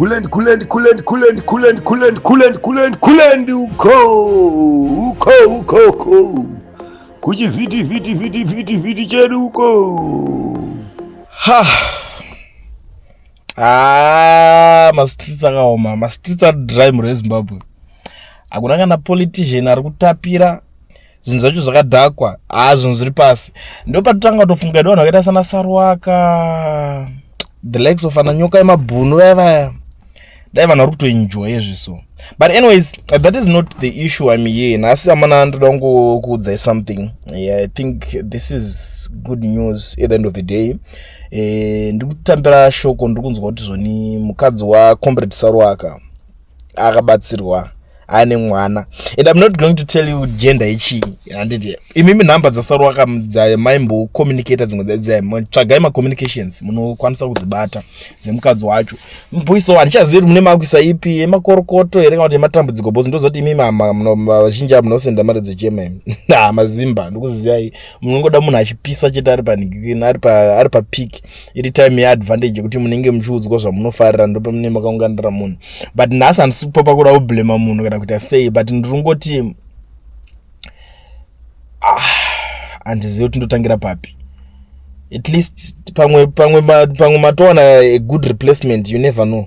Kulend kulend kulend kulend kulend kulend kulend kulend kulend uko uko uko uko kuchivhiti vhiti vhiti vhiti vhiti chedu uko. Ha, ah, mastreets akaoma, mastreets ari dry mhuri yeZimbabwe. Hakuna kana politician ari kutapira, zvinhu zvacho zvakadhakwa. Haa, zvinhu zviri pasi. Ndopatotanga kutofunga edu vanhu vakaita sana Saruwaka, the likes of ana Nyoka yemabhunu vaya vaya, dai vanhu vari kutoenjoye zviso. But anyways, that is not the issue I'm here nhasi. Amana, ndoda kungokuudzai something. Yeah, I think this is good news at the end of the day. Ndiri kutambira shoko, ndiri kunzwa kuti zvoni mukadzi waComrade Saruwaka akabatsirwa, ane mwana. And I'm not going to tell you gender ichii, handiti? Imimi nhamba dzaSaruwaka dzamaimbocommunicata dzimwe, tsvagai macommunications, munokwanisa kudzibata dzemukadzi wacho. Mbuiso handichazivi kuti mune makuisa ipi, yemakorokoto here kana kuti yematambudziko, because ndozoti imimi vazhinji munosenda mari dzechema imi. Ha, mazimba ndikuziyai, munongoda munhu achipisa chete, ari panhikini, ari papeak, iri time yeadvantage yekuti munenge muchiudzwa zvamunofarira, ndopamunenge makaunganira munhu. But nhasi handisi kupa pakuda kublema munhu kana kuita sei, but ndiringoti, ah, handizivi kuti ndotangira papi. At least pamwe matowana a good replacement, you never know.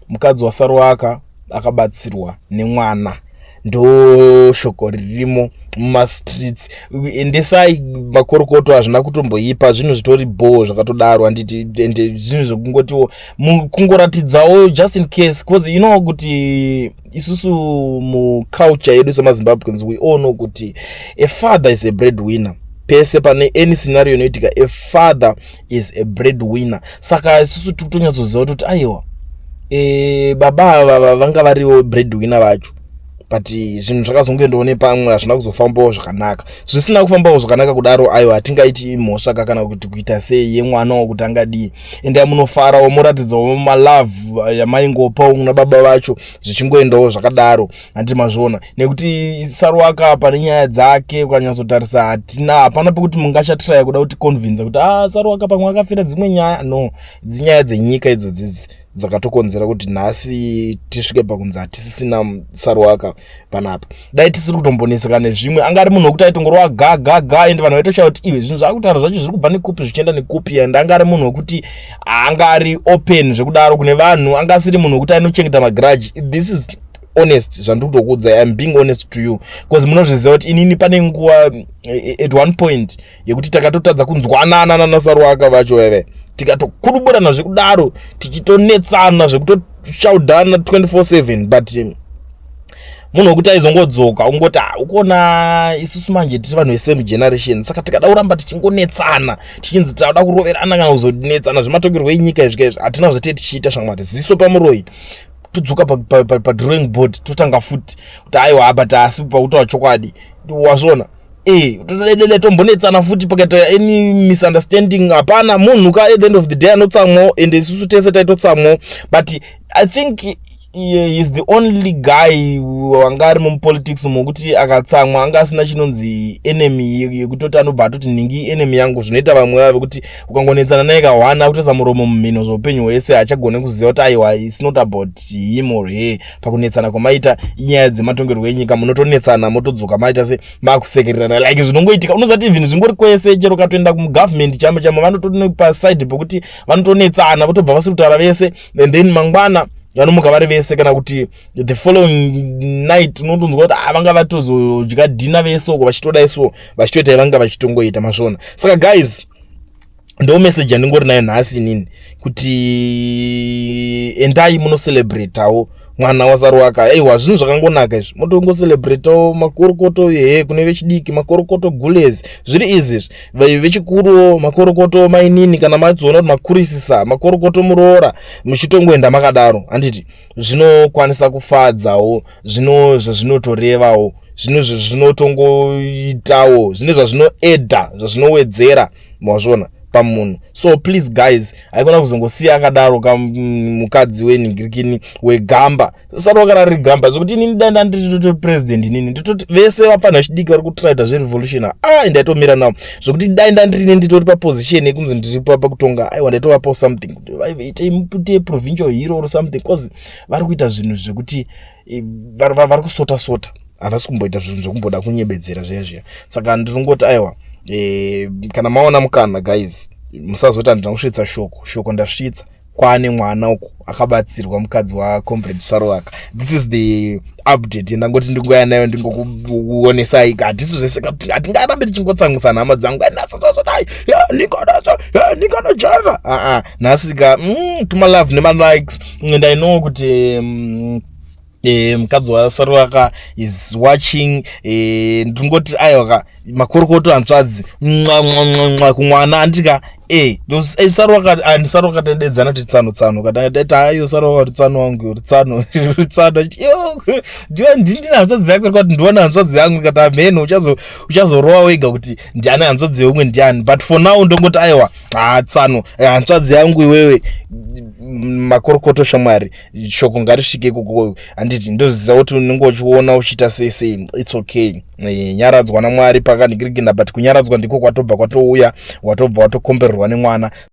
Mukadzi waSaruwaka akabatsirwa nemwana, ndo shoko ririmo mumastreets. Endesai makorokoto, hazvina kutomboipa, zvinhu zvitori bho zvakatodaro, handiti? Ende zvinhu zvekungotiwo kungoratidzawo just in case, because you know kuti isusu muculture yedu semaZimbabweans, we all know kuti a father is a bread winner. Pese pane any scenario inoitika, a father is a bread winner. Saka isusu tiri kutonyatsoziva kuti aiwa, baba ava vanga variwo bread winner vacho, but zvinhu zvakazongoendawo nepamwe, hazvina kuzofambawo zvakanaka. Zvisina kufambawo zvakanaka kudaro, aiwa, hatingaiti mhosva ka kana kuti kuita sei yemwana wokuti angadii. Endai munofarawo, muratidzawo malove yamaingopawo kuna baba vacho, zvichingoendawo zvakadaro, handiti mazviona? Nekuti Saruwaka pane nyaya dzake, ukanyatsotarisa, hatina, hapana pekuti mungachatraya kuda kuti convince kuti a ah, Saruwaka pamwe akafira dzimwe nyaya. No, dzinyaya dzenyika idzodzidzi dzakatokonzera kuti nhasi tisvike pakunzi hatisisina Saruwaka panapa. Dai tisiri kutomboneseka nezvimwe, anga ari munhu wekuti aitongorova ga ga ga, ende vanhu vaitoshaya kuti iwe, zvinhu zvaakutaura zvacho zviri kubva nekupi, zvichienda nekupi. And anga ari munhu wekuti anga ari open zvekudaro kune vanhu, anga asiri munhu wekuti ainochengeta magrudge. This is honest zvandiri kutokuudzai, I'm being honest to you, because munozviziva kuti inini pane nguva at one point yekuti takatotadza kunzwanana nanaSaruwaka vacho veve, tikatokuduburana zvekudaro, tichitonetsana zvekutoshaudhana 24/7, but munhu wekuti aizongodzoka ungoti, ah, ukuona isusu manje tiri vanhu vesame generation, saka tikada kuramba tichingonetsana, tichinzi tauda kuroverana kana kuzonetsana zvematokerwo enyika izvika izvi, hatina zvatee tichiita shamwari. Ziso pamuroi, todzoka padrawing board, totanga futi kuti aiwa, but asi pakutaura chokwadi, wazviona, todedede tombonetsana futi, pakaita any misunderstanding, hapana munhu ka at the end of the day anotsamwawo, ende isusu tese taitotsamwawo. But I think he is the only guy wanga ari mumupolitics mokuti akatsamwa anga asina chinonzi enemy, yekutoti anobva atoti nhingi enemy yangu, zvinoita vamwe vave kuti ukangonetsana naye kahwana, akutoisa muromo mumhino zveupenyu hwese, haachagone kuziva kuti aiwa, it's not about him or her. Pakunetsana kwamaita inyaya dzematongerwo enyika, munotonetsana, motodzoka maita se makusekererana, like zvinongoitika. Unozati even zvingori kwese, chero ukatoenda kumugovernment chamo chamo, vanotopaside pokuti vanotonetsana, votobva vasiri kutaura vese, and then mangwana vanomuka vari vese, kana kuti the following night unotonzwa kuti ah, vanga vatozodya dhina vese uko, vachitodai so, vachitoita vanga vachitongoita mazvona. Saka guys, ndo message yandingori nayo nhasi inini, kuti endai munocelebratawo mwana waSaruwaka. Aiwa, zvinhu zvakangonaka izvi, motongocelebratawo makorokoto ehe kune vechidiki, makorokoto gules, zviri izvi vechikuruwo, makorokoto mainini, kana madziona kuti makurisisa, makorokoto muroora, muchitongoenda makadaro, handiti? Zvinokwanisa kufadzawo, zvino zvazvinotorevawo, zvino zvazvinotongoitawo, zvine zvazvinoedha, zvazvinowedzera, mazviona? Pamunhu. So please guys, haikona kuzongosiya akadaro kamukadzi wenhingirikini wegamba. Saruwaka rari gamba zvekuti inini dai ndanditotori president, inini nditoti vese vapfanha vechidiki vari kutraita zverevolution, a ndaitomira navo, zvekuti dai ndandirini nditori paposition yekunzi ndiri pakutonga, aiwa, ndaitovapawo something kuti vaite mupute provincial hero or something, cause vari kuita zvinhu zvekuti vari kusota sota, havasi kumboita zvinhu zvekumboda kunyebedzera zviya zviya. Saka ndiringoti aiwa, kana maona mukana guys, musazoti handina kusvitsa shoko. Shoko ndasvitsa kwaane mwana uku akabatsirwa, mukadzi wacomrade Saruwaka. This is the update yandangoti ndingoya nayo, ndingokuonesai. Hatisi zvese, hatingarambe tichingotsamwisana, hama dzangu. Nhasi zvazvodai ninganojara aa nhasi ka tuma love nemalikes, and I know kuti mukadzi waSaruwaka is watching. Ndingoti aiwa ka, makorokoto hanzvadzi, mwa kumwana, andika Saruwaka. Saruwaka tadedzana kuti tsano tsano, kataita ayo Saruwaka kuti tsano wangu, tsano tsano, yo ndiwa ndindina hanzvadzi yako kuti ndiona hanzvadzi yangu, kati amheno uchazorowa wega kuti ndiani hanzvadzi yeumwe ndiani. But for now ndongoti aiwa, ha, tsano, hanzvadzi yangu iwewe, makorokoto shamwari, shoko ngarisvike ikoko, handiti? Ndoziva kuti unenge uchiona uchiita sei sei, it's okay. Nyaradzwa naMwari pakanhingirikina, but kunyaradzwa ndiko kwatobva kwatouya, watobva watokombererwa nemwana.